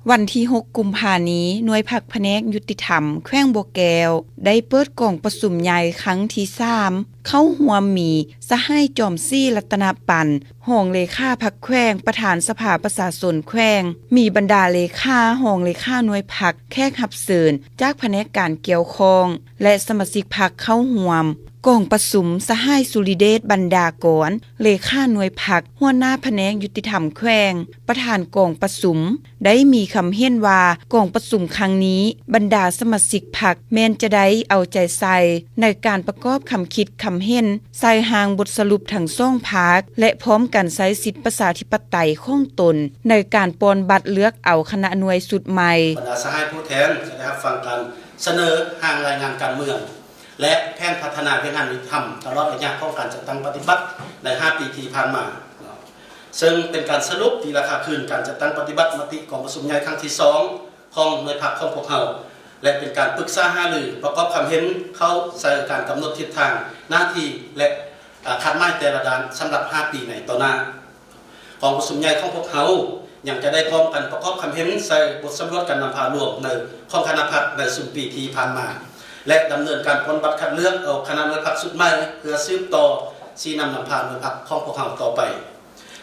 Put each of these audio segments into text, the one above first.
ວັນທີຫົກ ກຸມພານີ້, ໜ່ວຍພັກພະແນກຍຸຕິທຳແຂວງບໍ່ແກ້ວ ໄດ້ເປີດກອງປະຊຸມໃຫຍ່ຄັ້ງທີສາມ ເຂົ້າຮ່ວມມີສະຫາຍ ຈອມສີ ລັດຕະນະປັນ ຮອງເລຂາພັກແຂວງ, ປະທານສະພາປະຊາຊົນແຂວງ, ມີບັນດາເລຂາ, ຮອງເລຂາໜ່ວຍພັກ, ແຂກຮັບເຊີນຈາກພະແນກການກ່ຽວຂ້ອງ ແລະ ສະມາຊິກພັກເຂົ້າຮ່ວມ. ກອງປະຊຸມ, ສະຫາຍ ສຸລິເດດ ບັນດາກອນ ເລຂາໜ່ວຍພັກ, ຫົວໜ້າພະແນກຍຸຕິທຳແຂວງ, ປະທານກອງປະຊຸມ ໄດ້ມີຄຳເຫັນວ່າ ກອງປະຊຸມຄັ້ງນີ້ ບັນດາສະມາຊິກພັກແມ່ນຈະໄດ້ເອົາໃຈໃສ່ໃນການປະກອບຄຳຄິດຄຳເຫັນ ໃສ່ຮ່າງບົດສະຫຼຸບທັງສອງພາກ ແລະ ພ້ອມກັນໃຊ້ສິດປະຊາທິປະໄຕຂອງຕົນ ໃນການປ່ອນບັດເລືອກເອົາຄະນະໜ່ວຍຊຸດໃໝ່. ບັນດາສະຫາຍຜູ້ແທນຈະໄດ້ຮັບຟັງການສະເໜີຮ່າງລາຍງານການເມືອງ ແລະ ແຜນພັດທະນາວຽກງານຍຸຕິທຳ ຕະຫຼອດໄລຍະຂອງການຈັດຕັ້ງປະຕິບັດໃນຫ້າປີທີ່ຜ່ານມາເນາະ, ເຊິ່ງເປັນການສະຫຼຸບຕີລາຄາຄືນການຈັດຕັ້ງປະຕິບັດມະຕິກອງປະຊຸມໃຫຍ່ຄັ້ງທີສອງຂອງໜ່ວຍພັກຂອງພວກເຮົາ ແລະ ເປັນການປຶກສາຫາລືປະກອບຄຳເຫັນເຂົ້າໃສ່ການກຳນົດທິດທາງ, ໜ້າທີ່ ແລະ ອາ ຄາດໝາຍແຕ່ລະດ້ານສຳລັບຫ້າປີໃນຕໍ່ໜ້າ. ກອງປະຊຸມໃຫຍ່ຂອງພວກເຮົາຍັງຈະໄດ້ພ້ອມກັນປະກອບຄຳເຫັນໃສ່ບົດສຳຫຼວດການນຳພາລວມໃນ ຂອງຄະນະພັກໃນຊຸມປີທີ່ຜ່ານມາ ແລະ ດຳເນີນການປ່ອນບັດຄັດເລືອກເອົາຄະນະໜ່ວຍພັກຊຸດໃໝ່ ເພື່ອສືບຕໍ່ຊີ້ນຳນຳພາໜ່ວຍພັກຂອງພວກເຮົາຕໍ່ໄປ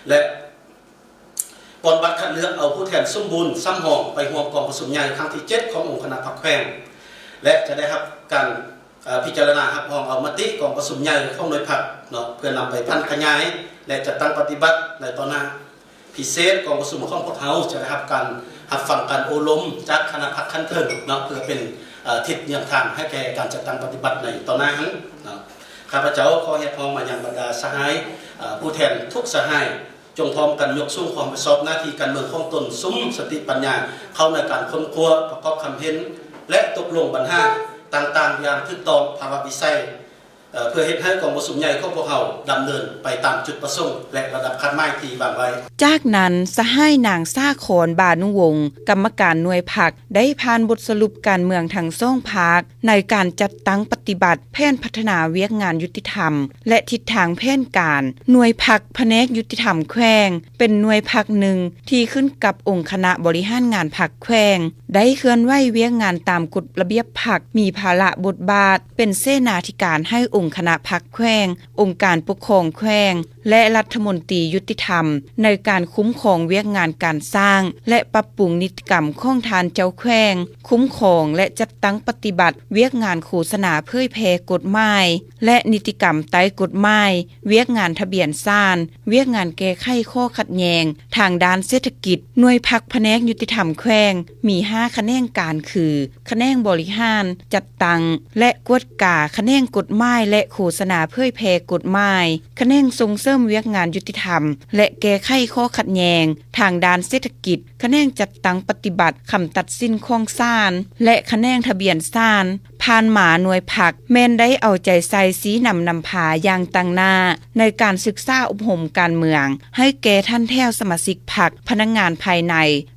ແລະ ປ່ອນບັດຄັດເລືອກເອົາຜູ້ແທນສົມບູນສຳຮອງໄປຮ່ວມກອງປະຊຸມໃຫຍ່ຄັ້ງທີເຈັດຂອງອົງຄະນະພັກແຂວງ ແລະ ຈະໄດ້ຮັບການ ເອີ ພິຈາລະນາຮັບຮອງເອົາມະຕິກອງປະຊຸມໃຫຍ່ຂອງໜ່ວຍພັກເນາະ ເພື່ອນຳໄປຜັນຂະຫຍາຍ ແລະ ຈັດຕັ້ງປະຕິບັດໃນຕໍ່ໜ້າ. ພິເສດ ກອງປະຊຸມຂອງພວກເຮົາຈະໄດ້ຮັບການຮັບຟັງການໂອ້ລົມຈາກຄະນະພັກຂັ້ນເທິງເນາະ ເພື່ອເປັນ ເອີ ທິດນຳທາງໃຫ້ແກ່ການຈັດຕັ້ງປະຕິບັດໃນຕໍ່ໜ້າຫັ້ນເນາະ. ຂ້າພະເຈົ້າຂໍຮຽກຮ້ອງມາຍັງບັນດາສະຫາຍ ເອີ ຜູ້ແທນທຸກສະຫາຍ ຈົ່ງພ້ອມກັນຍົກສູງຄວາມຮັບຜິດຊອບໜ້າທີ່ການເມືອງຂອງຕົນ, ສຸມສະຕິປັນຍາເຂົ້າໃນການຄົ້ນຄວ້າ, ປະກອບຄຳເຫັນ ແລະ ຕົກລົງບັນຫາຕ່າງໆຢ່າງຖືກຕ້ອງ, ພາວະວິໄສ, ເພື່ອເຮັດໃຫ້ກອງປະຊຸມໃຫຍ່ຂອງພວກເຮົາດຳເນີນໄປຕາມຈຸດປະສົງ ແລະ ລະດັບຄາດໝາຍທີ່ວາງໄວ້. ຈາກນັ້ນ, ສະຫາຍນາງ ສາຄອນ ບານຸວົງ, ກຳມະການໜ່ວຍພັກ, ໄດ້ຜ່ານບົດສະຫຼຸບການເມືອງທັງສອງພາກ ໃນການຈັດຕັ້ງປະຕິບັດແຜນພັດທະນາວຽກງານຍຸຕິທຳ ແລະ ທິດທາງແຜນການ. ໜ່ວຍພັກພະແນກຍຸຕິທຳແຂວງ ເປັນໜ່ວຍພັກໜຶ່ງທີ່ຂຶ້ນກັບອົງຄະນະບໍລິຫານງານພັກແຂວງ, ໄດ້ເຄື່ອນໄຫວວຽກງານຕາມກົດລະບຽບພັກ, ມີພາລະບົດບາດເປັນເສນາທິການໃຫ້ອົງຄະນະພັກແຂວງ, ອົງການປົກຄອງແຂວງ ແລະ ລັດຖະມົນຕີຍຸຕິທຳ ໃນການຄຸ້ມຄອງວຽກງານການສ້າງ ແລະ ປັບປຸງນິຕິກຳຂອງທ່ານເຈົ້າແຂວງ, ຄຸ້ມຄອງ ແລະ ຈັດຕັ້ງປະຕິບັດວຽກງານໂຄສະນາເຜີຍແຜ່ກົດໝາຍ ແລະ ນິຕິກຳໃຕ້ກົດໝາຍ, ວຽກງານທະບຽນສານ, ວຽກງານແກ້ໄຂຂໍ້ຂັດແຍ່ງທາງດ້ານເສດຖະກິດ. ໜ່ວຍພັກພະແນກຍຸຕິທຳແຂວງ ມີຫ້າຂະແໜງການຄື ຂະແໜງບໍລິຫານ, ຈັດຕັ້ງ ແລະ ກວດກາ, ຂະແໜງກົດໝາຍ ແລະ ໂຄສະນາເຜີຍແຜ່ກົດໝາຍ, ຂະແໜງສົ່ງເສີມວຽກງານຍຸຕິທຳ ແລະ ແກ້ໄຂຂໍ້ຂັດແຍ່ງທາງດ້ານເສດຖະກິດ, ຂະແໜງຈັດຕັ້ງປະຕິບັດຄຳຕັດສິນຂອງສານ ແລະ ຂະແໜງທະບຽນສານ. ຜ່ານມາໜ່ວຍພັກແມ່ນໄດ້ເອົາໃຈໃສ່ຊີ້ນຳນຳພາຢ່າງຕັ້ງໜ້າ ໃນການສຶກສາອົບຮົມການເມືອງ ໃຫ້ແກ່ຖັນແຖວສະມາຊິກພັກ, ພະນັກງານພາຍໃນ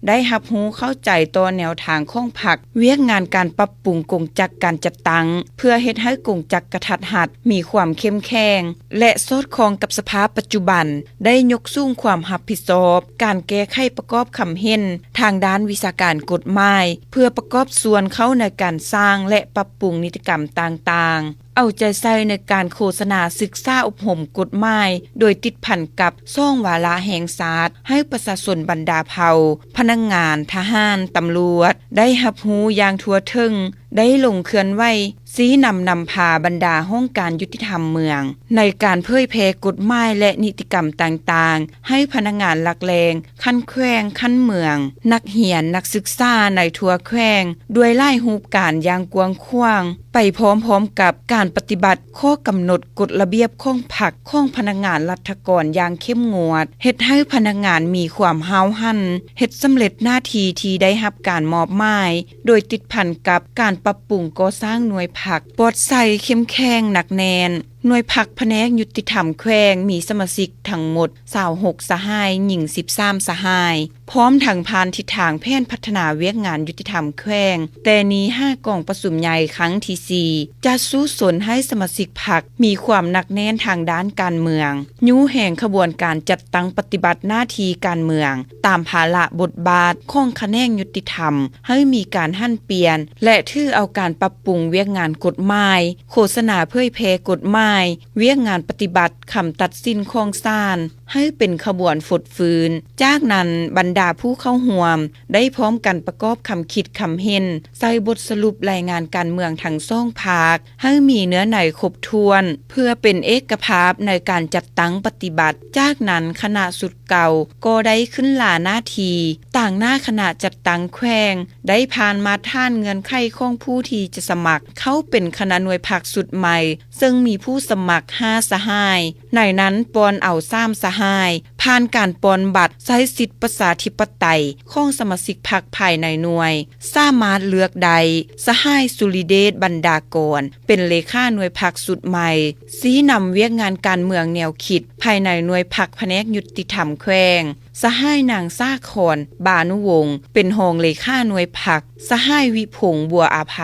ໄດ້ຮັບຮູ້ເຂົ້າໃຈຕໍ່ແນວທາງຂອງພັກ, ວຽກງານການປັບປຸງກົງຈັກການຈັດຕັ້ງ ເພື່ອເຮັດໃຫ້ກົງຈັກກະທັດຮັດ ມີຄວາມເຂັ້ມແຂງ ແລະ ສອດຄ່ອງກັບສະພາບປັດຈຸບັນ, ໄດ້ຍົກສູງຄວາມຮັບຜິດຊອບການແກ້ໄຂປະກອບຄຳເຫັນທາງດ້ານວິຊາການກົດໝາຍ ເພື່ອປະກອບສ່ວນເຂົ້າໃນການສ້າງ ແລະ ປັບປຸງນິຕິກຳຕ່າງໆ. ເອົາໃຈໃສ່ໃນການໂຄສະນາສຶກສາອົບຮົມກົດໝາຍ ໂດຍຕິດພັນກັບສອງວາລະແຫ່ງຊາດ ໃຫ້ປະຊາຊົນບັນດາເຜົ່າ, ພະນັກງານ, ທະຫານ, ຕຳຫຼວດ ໄດ້ຮັບຮູ້ຢ່າງທົ່ວເຖິງ, ໄດ້ລົງເຄື່ອນໄຫວຊີ້ນຳນຳພາບັນດາຫ້ອງການຍຸຕິທຳເມືອງ ໃນການເຜີຍແຜ່ກົດໝາຍ ແລະ ນິຕິກຳຕ່າງໆ ໃຫ້ພະນັກງານຫຼັກແຫຼ່ງ ຂັ້ນແຂວງ, ຂັ້ນເມືອງ, ນັກຮຽນ, ນັກສຶກສາໃນທົ່ວແຂວງ ດ້ວຍຫຼາຍຮູບການຢ່າງກວ້າງຂວາງ, ໄປພ້ອມໆກັບການປະຕິບັດຂໍ້ກຳນົດກົດລະບຽບຂອງພັກ, ຂອງພະນັກງານລັດຖະກອນຢ່າງເຂັ້ມງວດ, ເຮັດໃຫ້ພະນັກງານມີຄວາມຫ້າວຫັນ, ເຮັດສຳເລັດໜ້າທີ່ທີ່ໄດ້ຮັບການມອບໝາຍ, ໂດຍຕິດພັນກັບການປັບປຸງກໍ່ສ້າງໜ່ວຍພັກປອດໃສ, ເຂັ້ມແຂງ, ໜັກແໜ້ນ. ໜ່ວຍພັກພະແນກຍຸຕິທຳແຂວງ ມີສະມາຊິກທັງໝົດຊາວຫົກສະຫາຍ, ຍິງສິບສາມສະຫາຍ, ພ້ອມທັງຜ່ານທິດທາງແຜນພັດທະນາວຽກງານຍຸຕິທຳແຂວງ ແຕ່ນີ້ຫາກອງປະຊຸມໃຫຍ່ຄັ້ງທີສີ່ ຈະສູ້ຊົນໃຫ້ສະມາຊິກພັກມີຄວາມໜັກແໜ້ນທາງດ້ານການເມືອງ, ຍູ້ແຮງຂະບວນການຈັດຕັ້ງປະຕິບັດໜ້າທີ່ການເມືອງ ຕາມພາລະບົດບາດຂອງຂະແໜງຍຸຕິທຳ ໃຫ້ມີການຫັນປ່ຽນ ແລະ ຖືເອົາການປັບປຸງວຽກງານກົດໝາຍ, ໂຄສະນາເຜີຍແຜ່ກົດໝາຍ, ວຽກງານປະຕິບັດຄຳຕັດສິນຂອງສານ ໃຫ້ເປັນຂະບວນຟົດຟື້ນ. ຈາກນັ້ນ, ບັນດາຜູ້ເຂົ້າຮ່ວມໄດ້ພ້ອມກັນປະກອບຄຳຄິດຄຳເຫັນ ໃສ່ບົດສະຫຼຸບລາຍງານການເມືອງທັງສອງພາກ ໃຫ້ມີເນື້ອໃນຄົບຖ້ວນ ເພື່ອເປັນເອກະພາບໃນການຈັດຕັ້ງປະຕິບັດ. ຈາກນັ້ນ, ຄະນະຊຸດເກົ່າກໍໄດ້ຂຶ້ນລາໜ້າທີ່ຕາງໜ້າຄະນະຈັດຕັ້ງແຂວງ, ໄດ້ຜ່ານມາດຖານເງື່ອນໄຂຂອງຜູ້ທີ່ຈະສະໝັກເຂົ້າເປັນຄະນະໜ່ວຍພັກຊຸດໃໝ່, ເຊິ່ງມີຜູ້ສະໝັກຫ້າສະຫາຍ, ໃນນັ້ນປ່ອນເອົາສາມສະຫາຍ, ຜ່ານການປ່ອນບັດໃຊ້ສິດປະຊາທິປະໄຕຂອງສະມາຊິກພັກພາຍໃນໜ່ວຍ, ສາມາດເລືອກໄດ້ສະຫາຍ ສຸລິເດດ ບັນດາກອນ ເປັນເລຂາໜ່ວຍພັກຊຸດໃໝ່, ຊີ້ນຳວຽກງານການເມືອງແນວຄິດພາຍໃນໜ່ວຍພັກພະແນກຍຸຕິທຳແຂວງ, ສະຫາຍນາງສາຄອນ ບານຸວົງ ເປັນຮອງເລຂາໜ່ວຍພັກ, ສະຫາຍ ວິພົງ ບົວອາໄພ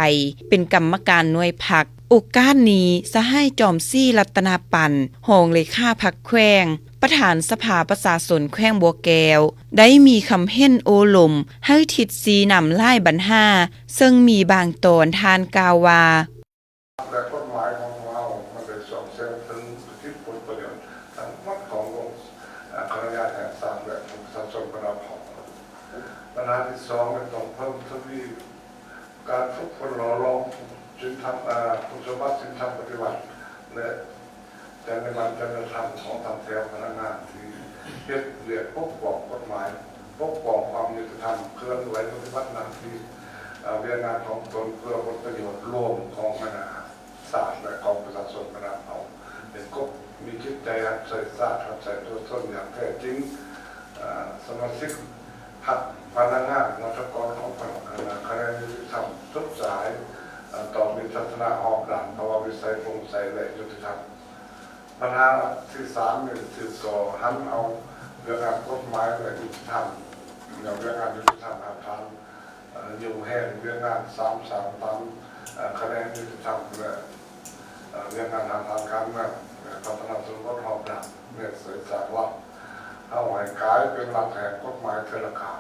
ເປັນກຳມະການໜ່ວຍພັກ. ໂອກາດນີ້, ສະຫາຍ ຈອມສີ ລັດຕະນະປັນ ຮອງເລຂາພັກແຂວງ, ປະທານສະພາປະຊາຊົນແຂວງບໍ່ແກ້ວ ໄດ້ມີຄຳເຫັນໂອ້ລົມໃຫ້ທິດຊີ້ນຳຫຼາຍບັນຫາ, ເຊິ່ງມີບາງຕອນທ່ານກ່າວວ່າ ແລະ ກົດໝາຍຂອງພວກເຮົາມັນໄດ້ສອດແຊງເຖິງສິດຜົນປະໂຫຍດທັງໝົດຂອງວົງ ອາ ຄະນະຍາດແຫ່ງຊາດ ແລະ ປະຊາຊົນບັນດາເຜົ່າ. ບັນຫາທີສອງ ແມ່ນຕ້ອງເພີ່ມທະວີການຝຶກຝົນຫຼໍ່ຫຼອມສິນທຳ ອາ ຄຸນສົມບັດສິນທຳປະຕິວັດ ແລະ ຈັນຍະບັນ ຈັນຍະທຳຂອງທັງແຖວພະນັກງານທີ່ເຮັດວຽກປົກປ້ອງກົດໝາຍ, ປົກປ້ອງຄວາມຍຸຕິທຳ, ເຄື່ອນໄຫວປະຕິບັດໜ້າທີ່ ອາ ວຽກງານຂອງຕົນເພື່ອຜົນປະໂຫຍດລວມຂອງບັນດາຊາດ ແລະ ຂອງປະຊາຊົນບັນດາເຜົ່າ ເປັນກົບມີຈິດໃຈຮັກໃຊ້ຊາດ, ຮັກໃຊ້ປະຊາຊົນຢ່າງແທ້ຈິງ. ອາ ສະມາຊິກພັກ, ພະນັກງານ, ລັດຖະກອນຂອງພັກ, ຄະແນນຍຸຕິທຳທຸກສາຍ ອາ ຕ້ອງມີທັດສະນະຮອບດ້ານ, ພາວະວິໄສໂປ່ງໃສ ແລະ ຍຸຕິທຳ. ບັນຫາທີສາມນີ້ ສືບຕໍ່ຫັນເອົາວຽກງານກົດໝາຍ ແລະ ຍຸຕິທຳ, ວຽກງານຍຸຕິທຳຮາກຖານ, ເອີ່ ຍູ້ແຮງວຽກງານສາມສ້າງຕາມ ເອີ່ ຂະແໜງຍຸຕິທຳ ແລະ ເອີ່ ວຽກງານຮາກຖານການເມືອງ ແລະ ພັດທະນາຊົນບົດຮອບດ້ານ ແລະ ເສດຖະກິດ ເຮົາໃຫ້ກາຍເປັນຫຼັກແຫ່ງກົດໝາຍເທື່ອລະກ້າວ.